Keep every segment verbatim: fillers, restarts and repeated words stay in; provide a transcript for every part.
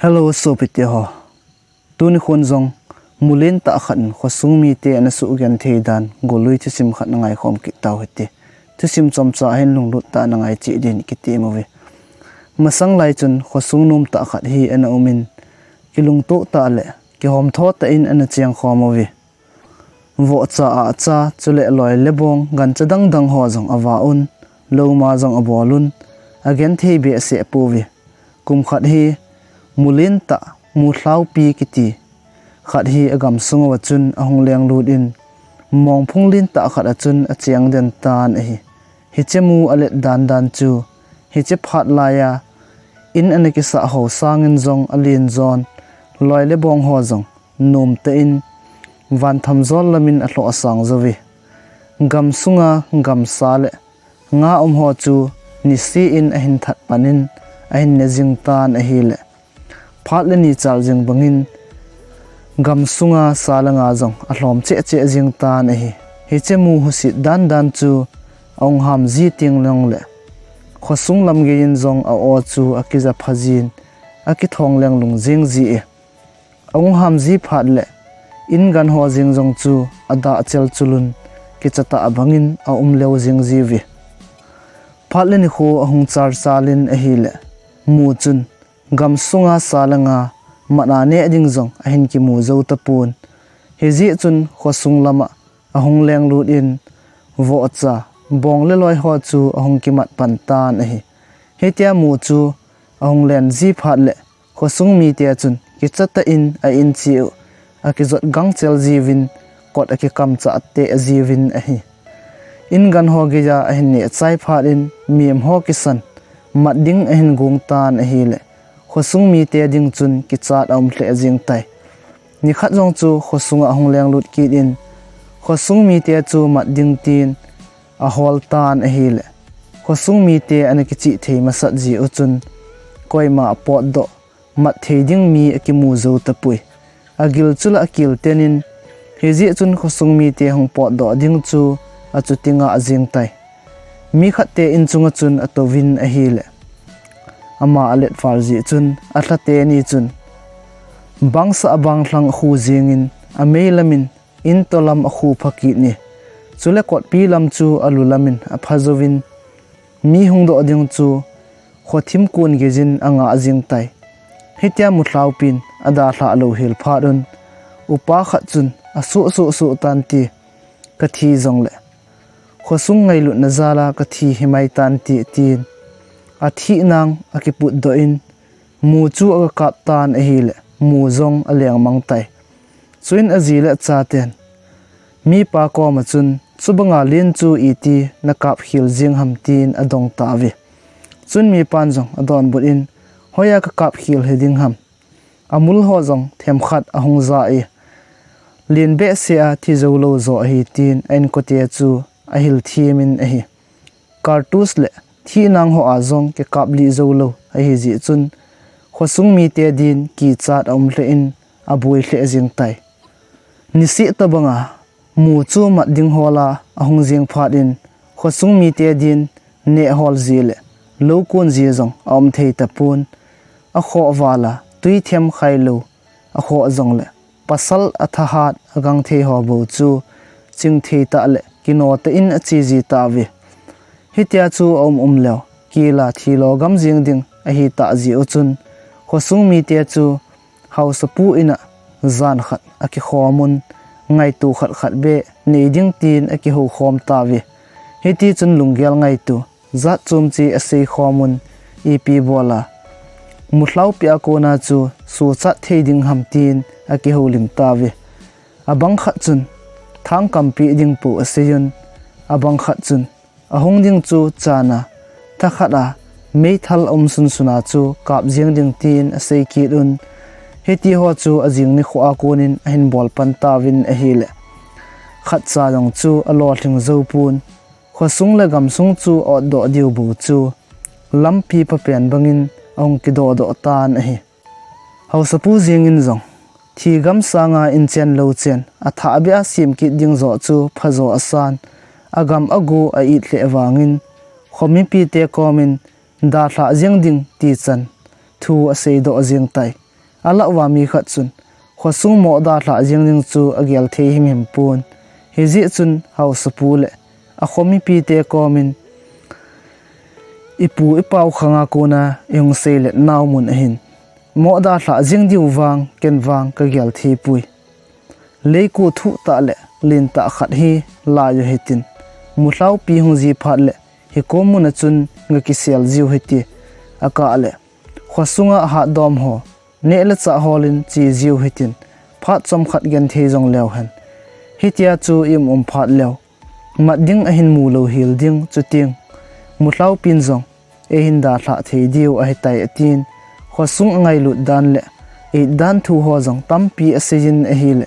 Hello, sopite ho. Tuni khun jong, mulen tah khat in khosung mite ana sugenthei dan, golui thusim khat na ngaikhom kit tau hite. Thusim chomcha hin lunglut tah a na ngai cheh din kitem uve. Masang lai chun khosung nom tah khat hi ana um in, kilungtoh tah le kihomtho tah in ana chengkhom uve. Vohcha, ahcha, chule loi le bong, gancha dangdang ho jong ava un, louma jong abol un, agenthei behseh pouve. Kum khat hi, mulen tah, mu lhaupi kiti khat hi agamsung uva chun ahung lenglut in, mongphung len tah khat a chun acheng den tan ahi. Hiche mu alet dandan chu, hiche phat laiya in ana kisah ho sangin jong alen jon, loi le bong ho jong nomtah in, vanthamjol lam in alhoh asang jouve. Gamsunga gamsa le nga um ho chu nisih in ahin that pan in, ahin ne jing tan ahile, phat le ni chal jing bangin, gamsunga sa le nga jong alhom cheh cheh jing tan ahi. Hiche mu husit dandan chu ahung ham ji teng jongle, khosung lam gei in jong a-aw chu akija pha jin, akithong lenglung jing ji e. Ahung ham ji phat le, in gan ho jeng jong chu adah chelchul un, kicha tah bangin aum leu jing jiuve. Phat le nikho ahung chal chal in ahile, mu chun gamsunga sa le nga mat a neh ding jong ahin kimu jou tapon. Hijeh chun khosung lama ahung lenglut in, vohcha, bong le loi ho chu ahung kimat pan tan ahi. Hitia mu chu ahung len ji phat le, khosung mite chun kicha tah in a-in cheh u akijot gangchel jiuvin, kot akikam chah teh jiuvin ahi. In gan ho geiya ahin neh chai phat in, mem ho kisan mat ding ahin gong tan ahile, khosung mite ding chun kichat aum lheh jing tai. Nikhat jong chu khosunga ahung lenglut kit in, khosung mite chu mat ding tin ahol tan ahile, khosung mite ana kichihthei masat ji u chun, koima apotdoh mat thei ding mi akimu jou tapoi. Agil chu la akil ten in, hijeh chun khosung mite hung potdoh ding chu achuti ngah jing tai. Mi khat te in chunga chun atouvin ahile, ama alet val jeh chun alha teni chun, bangsa abang lhang akhu jingin, amei lam in in to lam akhu pha kit in, chule kotpi lam chu alu lam in apha jouvin, mi hung doh ding chu khothim kon gei jin angah jing tai. Hitia mu lhaupin adalhah lou hel phat un, upa khat chun asuh suh suh tan ti, kathi jongle, khosung ngailutna jal a kathi himai tan ti, tin athih nang akiputdoh in, mu chu aga kap tan ahile, mu jong aleng mang tai. Chuin aji le achaten mipa koma chun, chubanga len chu iti nakap khel jeng ham, tin adong tauve. Chun mipan jong adonbut in, hoiya kakap khel hiding ham? Amul ho jong themkhat ahung ja e, len behseh a thi jou lou joh ahi, tin a-inkote chu ahil them in ahi. Kartus le thih nang ho a jong kikap lih jou lou ahijeh chun, khosung mite din kichat aum lheh in, aboi lheh jeng tai. Nisih tobanga mu chu mat ding hol a ahung jeng phat in, khosung mite din neh hol ji le lou kon ji jong aum thei tapon. Akhoh val a tui them khai lou akhoh jongle, pasal athahat agangthei ho bou chu chingthei tah le kino tah in ache ji tauve. Hitia chu aum um leu, kila thilo gam jeng ding ahitah jeh u chun, khosung mite chu haosapu in a jan khat akikhom un, ngaito khat khat beh nei ding tin akihoukhom tauve. Hitichun lunggel ngaito jat chom cheh aseikhom un, ipi bol a mu lhaupi a kona chu suhchat thei ding ham, tin akihoulim tauve. Abang khat chun thangkam peh ding pou asei un, abang khat chun ahung ding chu chan a thakhat a meithal aum sunsun a chu kap jeng ding, tin asei kit un. Hiti ho chu ajing nikho a kon in ahin bol pan tauvin ahile, khatcha jong chu alolhing jou pon. Khosung le gamsung chu aotdoh diu bou chu lampi phapen bangin ahung kidohdoh tan ahi. Haosapu jeng in jong, thi gam sanga in chen lou chen, athah beh a sem kit ding joh chu phajo asan, agam ago a-it lheh vangin, khomipite komin dalhah jeng ding tichan thu aseidoh jeng tai. Alah uva mi khat chun khosung moh dalhah jeng ding chu agel thei himhim pon. Hijeh chun haosapu le akho mipite komin, ipu ipau khanga kona ihung seilet nau mun ahin, moh dalhah jeng diu vang ken vang kagel thei poi. Leiko thuh tah le lentah khat hi lai u hitin, Mulhaupi hung ji phat le hikom muna chun gakisel jiu hite, akah le khosunga ahatdom ho neh le chah holin che jiu hitin, phat chomkhat genthei jong leu hen. Hitia chu i um um phat leu mat ding ahin mu lou hel ding, chuteng Mulhaupin jong eihin dalhah thei diu ahitai, atin khosung angailut dan le it dan thu ho jong tampi aseijin ahile,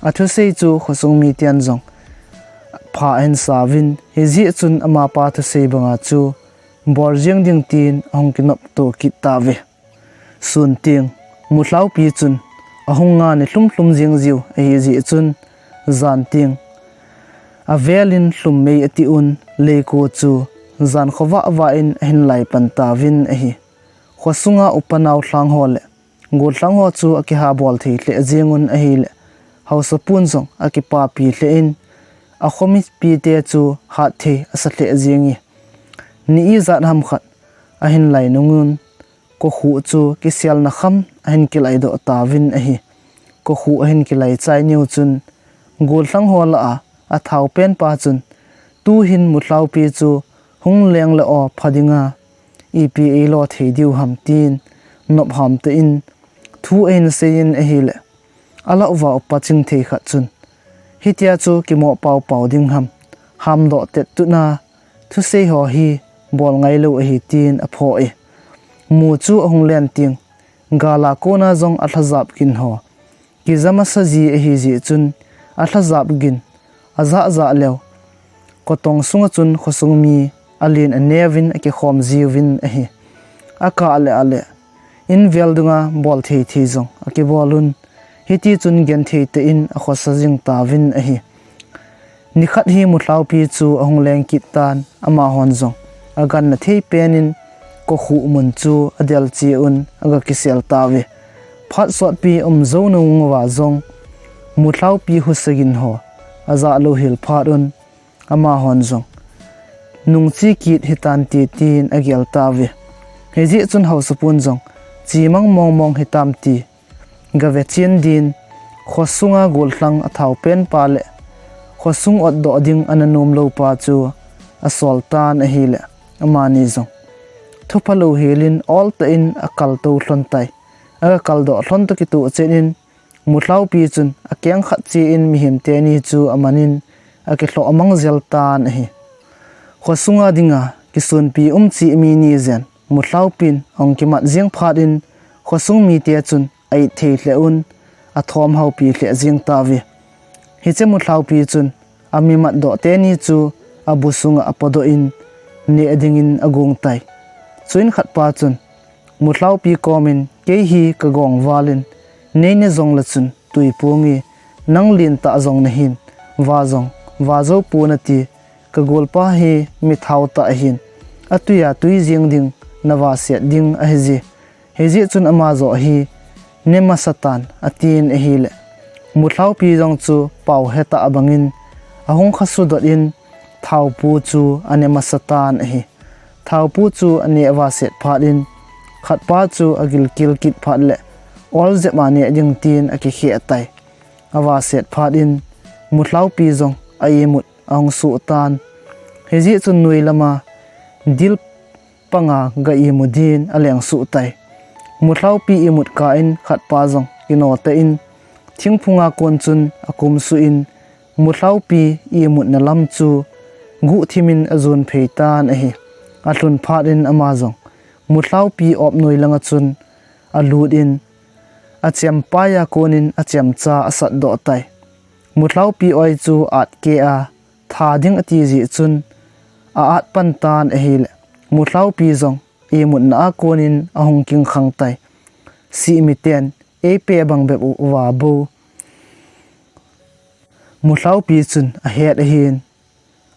athusei chu khosung miten jong pha ahin sauvin, hijeh chun amapa thusei banga chu bol jeng ding tin ahung kinopto kit tauve. Sun teng Mulhaupi chun ahung nga ni lhumlhum jeng jiu ahijeh chun, jan teng avelin lhum mei ati un, leiko chu jan khovah vah in ahin lai pan tauvin ahi. Khosunga upa naolhang ho le gollhang ho chu akiha bol thei lheh jeng un ahile, haosapun jong akipapi lheh in, akho mipite chu hat thei asa lheh jenge. Ni ijat ham khat ahin lai nungun, kokhuh chu kiselna kham ahin kilaidoh tauvin ahi. Kokhuh ahin kilai chai niu chun, gollhang ho lah a athao penpa chun, tuhin Mulhaupi chu hung leng le o pha dinga, ipi eilo thei diu ham, tin nop hamtah in thu ahin seiyin ahile, alah uva upa chingthei khat chun, hitia chu kimoh paopao ding ham, hamdoh tettuna thusei ho hi bol ngailou ahi, tin aphoh e. Mu chu ahung len teng, gala kona jong alhajap gin ho kija masa ji ahijeh chun, alhajap gin ajahjah leu, kotong sunga chun khosung mi alen aneuvin akikhom jiuvin ahi. Akah le ale, in vel dunga bol thei thei jong akibol un, hitichun genthei tah in akhosa jing tauvin ahi. Nikhat hi Mulhaupi chu ahung leng kit tan, amahon jong aganna thei penin kokhuh mun chu adel che un, aga kisel tauve. Phat sotpi um jou nung uva jong Mulhaupi husa gin ho ajah lou hel phat un, amahon jong nungche kit hitante, tin agel tauve. Hijeh chun haosapun jong, chemang mongmong hitam ti gave chen din, khosunga gollhang athao penpa le khosung otdoh ding ana nom loupa chu asol tan ahile, amani jong thupha lou helin oltah in akaltou lhon tai. Aga kaldoh lhon toh kitoh chet in, Mulhaupi chun akeng khat che in mihem teni chu amanin akilhoh mang jel tan ahi. Khosunga dinga kisunpi um cheh mi ni jen Mulhaupin ahung kimat jeng phat in, khosung mite chun a-it thei lheh un, athom haupi lheh jeng tauve. Hiche Mulhaupi chun ami matdoh teni chu abu sunga apodoh in, neh dingin agong tai. Chuin khatpa chun Mulhaupi komin, kei hi kagong valin, nei ne jongle chun tui ponge, nang lentah jong nahin, va jong va jou pon nati, kagolpa hi mi thao tah ahin, atuiya tui jeng ding, nava set ding ahije. Hijeh chun ama joh hi ne masa tan, atin ahile, Mulhaupi jong chu pao hetah bangin ahung khasudot in, thaopu chu ane masa tan ahi. Thaopu chu ane avaset phat in, khatpa chu agilkel kit phat le, ol jep a neh ding tin akikheh tai. Avaset phat in, Mulhaupi jong a-imut ahung soh tan. Hijeh chun noi lama dil panga ga imu din aleng soh tai. Mulhaupi imut kah in khatpa jong kino tah in, thingphunga kon chun akum suh in, Mulhaupi imutna lam chu guhthimin ajon phei tan ahi. Alhun phat in ama jong Mulhaupi op noi langa chun alut in, achempaiya konin achemcha asatdoh tai. Mulhaupi oi chu atkeh a, tha ding ati jeh chun a-at pan tan ahile, Mulhaupi jong imutna a konin ahung kingkhang tai. Sihmiten eipeh bang bep uva bou Mulhaupi chun ahet ahin,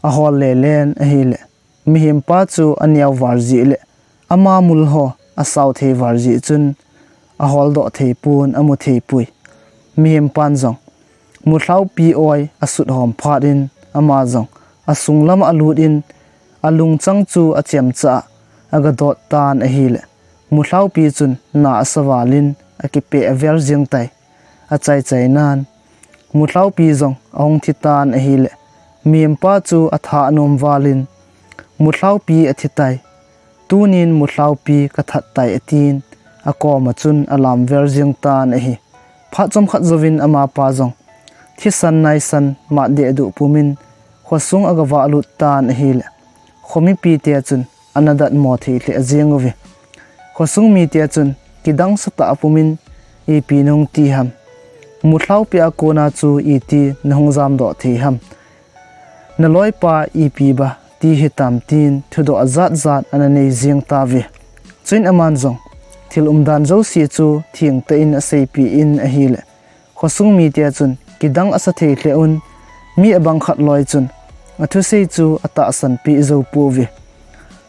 ahol lelen ahile, mihempa chu aneo val jeh le ama mul ho asao thei val jeh chun, aholdoh theipon amu theipoi. Mihem pan jong mulhaupi oi asut hom phat in ama jong asung lama alut in alungchang chu achemcha a agadot tan ahile, mulhaupi chun na asa val in akipeh avel jeng tai. Achaichai nan, mulhaupi jong ahung thi tan ahile, mihem pa chu atha anom val in, mulhaupi athi tai. Tunin mulhaupi kathat tai atin, akoma chun alam vel jeng tan ahi. Phat chomkhat jouvin amapa jong thisan naisan mat deh duh pumin khosung agavah lut tan ahile, khomipi te chun ana datmo thei lheh jeng uve. Khosung mite chun kidang satah pumin, ipi nahung ti ham? Mulhaupi a kona chu iti nahung jamdoh thei ham? Naloipa ipi ba ti hitam tin thudoh ajat jat ana nei jeng tauve. Chuin aman jong thil umdan jouse chu thengtah in aseipeh in ahile, khosung mite chun kidang asa thei lheh un, mi abang khat loi chun athusei chu atahsan peh jou pouve.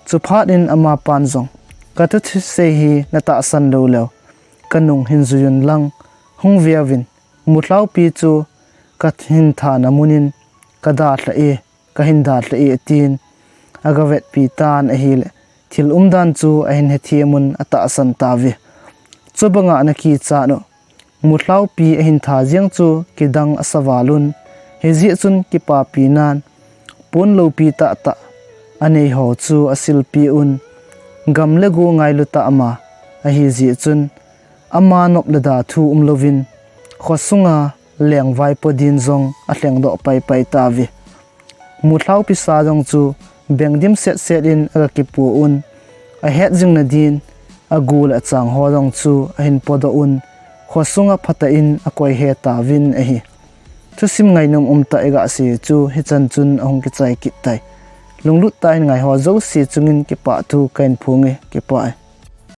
Chuphat in amapan jong, kathu thusei hi natahsan lou leu, kanung hin jui un lang, hung veuvin, mulhaupi chu kahin thana mun in kadalhah e, kahin dalhah e, tin agavetpi tan ahile, thil umdan chu ahin hethem un atahsan tauve. Chubanga ana kichat u, mulhaupi ahin tha jeng chu kidang asa val un, hijeh chun kipapi nan, pon loupi tahtah anei ho chu asilpeh un, gam le go ngailu tah ama ahijeh chun, ama nop le da thu umlouvin, khosunga lengvaipo din jong alhengdoh paipai tauve. Mulhaupi sa jong chu beng dimset set in agakipo un, ahet jing nadin agu le achang ho jong chu ahin podoh un, khosunga phatah in akoihe tauvin ahi. Thusim ngainom umtah igasei chu hichan chun ahung kichai kit tai. Lunglut tah in ngai ho jouse chungin kipah thu kahin phong e, kipah e.